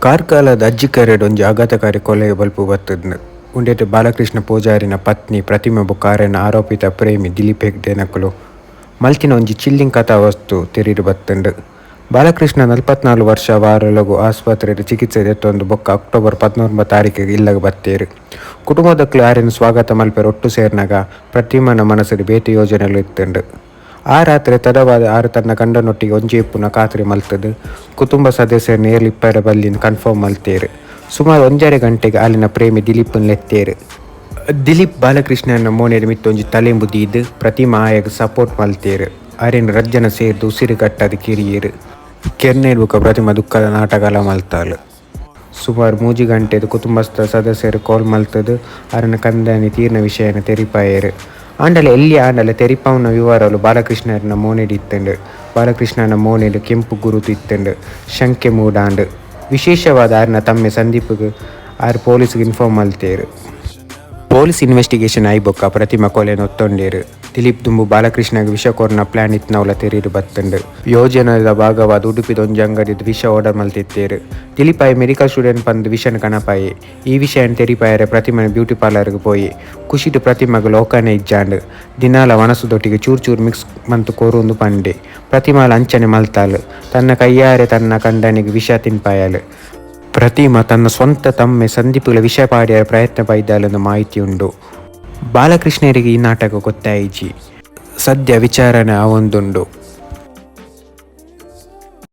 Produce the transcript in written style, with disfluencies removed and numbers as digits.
ಕಾರ್ಕಳದ ಅಜ್ಜಿಕೆರೆಡ್ ಒಂಜಿ ಆಘಾತಕಾರಿ ಕೊಲೆ ಬೊಲ್ಪು ಬತ್ತ್ಂಡ್. ಉಂದೆಟ್ ಬಾಲಕೃಷ್ಣ ಪೂಜಾರಿನ ಪತ್ನಿ ಪ್ರತಿಮಾ ಬೊಕ್ಕ ಆರೆನ ಆರೋಪಿತ ಪ್ರೇಮಿ ದಿಲೀಪ್ ಹೆಗ್ಡೆನಕುಲು ಮಲ್ತಿನ ಒಂಜಿ ಚಿಲ್ಲಿಂಗ್ ಕಥಾವಸ್ತು ತೆರಿದ್ ಬತ್ತ್ಂಡ್. ಬಾಲಕೃಷ್ಣ 44 ವರ್ಷ ವಾರಲಗು ಆಸ್ಪತ್ರೆಡ್ ಚಿಕಿತ್ಸೆ ದೆತ್ತೊಂದು ಬೊಕ್ಕ ಅಕ್ಟೋಬರ್ 19 ತಾರೀಖುಗ್ ಇಲ್ಲಗ್ ಬತ್ತೆರ್. ಕುಟುಂಬದಕುಲು ಆರೆನ್ ಸ್ವಾಗತ ಮಲ್ಪೆರೆ ಒಟ್ಟು ಸೇರ್ನಗ ಪ್ರತಿಮಾನ ಮನಸ್ಸುಡು ಬೇತೆ ಯೋಜನೆಲು ಇತ್ತ್ಂಡ್. ಆ ರಾತ್ರೆ ತಡವಾದ್ ಆರ್ ತನ್ನ ಗಂಡನೊಟ್ಟಿಗೆ ಒಂಜೇ ಇಪ್ಪುನ ಖಾತ್ರಿ ಮಲ್ತ್ದ್, ಕುಟುಂಬ ಸದಸ್ಯೆರ್ನ ಏರ್ಲ ಇಪ್ಪೆರೆ ಬಲ್ಲಿಂದ್ ಕನ್ಫರ್ಮ್ ಮಲ್ತೆರ್. ಸುಮಾರ್ ಒಂಜರೆ ಗಂಟೆಗ್ ಆಲೆನ ಪ್ರೇಮಿ ದಿಲೀಪ್ನ್ ಲೆತ್ತೆರ್. ದಿಲೀಪ್ ಬಾಲಕೃಷ್ಣನ ಮೋನೆದ ಮಿತ್ತ್ ಒಂಜಿ ತಲೆಂಬು ದೀದ್, ಪ್ರತಿಮಾ ಆಯಗ್ ಸಪೋರ್ಟ್ ಮಲ್ತೆರ್. ಅರೆನ್ ರಡ್ಡ್ ಜನ ಸೇರ್ದ್ ಉಸಿರು ಕಟ್ಟಾದ್ ಕೆರಿಯೆರ್. ಕೆರ್ನೆಡ್ ಬೊಕ್ಕ ಪ್ರತಿಮಾ ದುಃಖದ ನಾಟಕಲ ಮಲ್ತಾಲ್. ಸುಮಾರ್ 3 ಗಂಟೆಡ್ ಕುಟುಂಬಸ್ಥ ಸದಸ್ಯೆರ್ ಕಾಲ್ ಮಲ್ತ್ದ್ ಅರೆನ ಕಂದಾನಿ ತೀರ್ನ ವಿಷಯನ್ ತೆರಿಪಾಯೆರ್. ಆಂಡಲ ಎಲ್ಯ ಆಂಡಲ ತೆರಿಪಾವುನ ವಿವರಲು ಬಾಲಕೃಷ್ಣನ ಮೋನೆಡ್ ಇತ್ತ್ಂಡ್. ಬಾಲಕೃಷ್ಣನ ಮೋನೆಡ್ ಕೆಂಪು ಗುರುತು ಇತ್ತ್ಂಡ್. ಶಂಕೆ ಮೂಡಾಂಡ್. ವಿಶೇಷವಾದ್ ಆರ್ನ ತಮ್ಮೆ ಸಂದೀಪ್ಗ್ ಆರ್ ಪೊಲೀಸ್ಗ್ ಇನ್ಫಾರ್ಮ್ ಮಲ್ತೆರ್. ಪೊಲೀಸ್ ಇನ್ವೆಸ್ಟಿಗೇಷನ್ ಆಯಿ ಬೊಕ್ಕ ಪ್ರತಿಮಾ ಕೊಲೆನ್ ಒತ್ತೊಂಡೆರ್. ದಿಲೀಪ್ ದುಂಬು ಬಾಲಕೃಷ್ಣಗ್ ವಿಷ ಕೊರ್ನ ಪ್ಲಾನ್ ಇತ್ತಿನವುಲ ತೆರಿದ್ ಬತ್ತ್ಂಡ್. ಯೋಜನೆದ ಭಾಗವಾದ್ ಉಡುಪಿದ ಒಂಜಿ ಅಂಗಡಿಡ್ ವಿಷ ಆರ್ಡರ್ ಮಲ್ತಿತ್ತೆರ್. ದಿಲೀಪ್ ಆಯೆ ಮೆಡಿಕಲ್ ಸ್ಟೂಡೆಂಟ್ ಪಂದ್ ವಿಷನ್ ಕನಪಾಯೆ. ಈ ವಿಷಯನ್ ತೆರಿಪಾಯೆರೆ ಪ್ರತಿಮನ ಬ್ಯೂಟಿ ಪಾರ್ಲರ್ಗ್ ಪೋಯೆ. ಖುಷಿಟ್ ಪ್ರತಿಮಾಗ್ ಲೋಕನೆ ಇಜ್ಜಾಂಡ್. ದಿನಾಲ ವನಸುದೊಟ್ಟಿಗೆ ಚೂರು ಚೂರು ಮಿಕ್ಸ್ ಮಂತ್ ಕೊರೊಂದು ಪಂಡೆ. ಪ್ರತಿಮಾಲ ಅಂಚನೆ ಮಲ್ತಾಲ್. ತನ್ನ ಕೈಯಾರೆ ತನ್ನ ಕಂಡನಿಗ್ ವಿಷ ತಿನ್ಪಾಯಲ್. ಪ್ರತಿಮಾ ತನ್ನ ಸ್ವಂತ ತಮ್ಮೆ ಸಂದೀಪ್ಲ ವಿಷ ಪಾಡ್ಯೆರೆ ಪ್ರಯತ್ನ ಬೈದಾಲೆಂದು ಮಾಹಿತಿ ಉಂಡು. ಬಾಲಕೃಷ್ಣರಿಗೆ ಈ ನಾಟಕ ಗೊತ್ತಾಯಿಜಿ. ಸದ್ಯ ವಿಚಾರಣೆ ಆವೊಂದುಂಡು.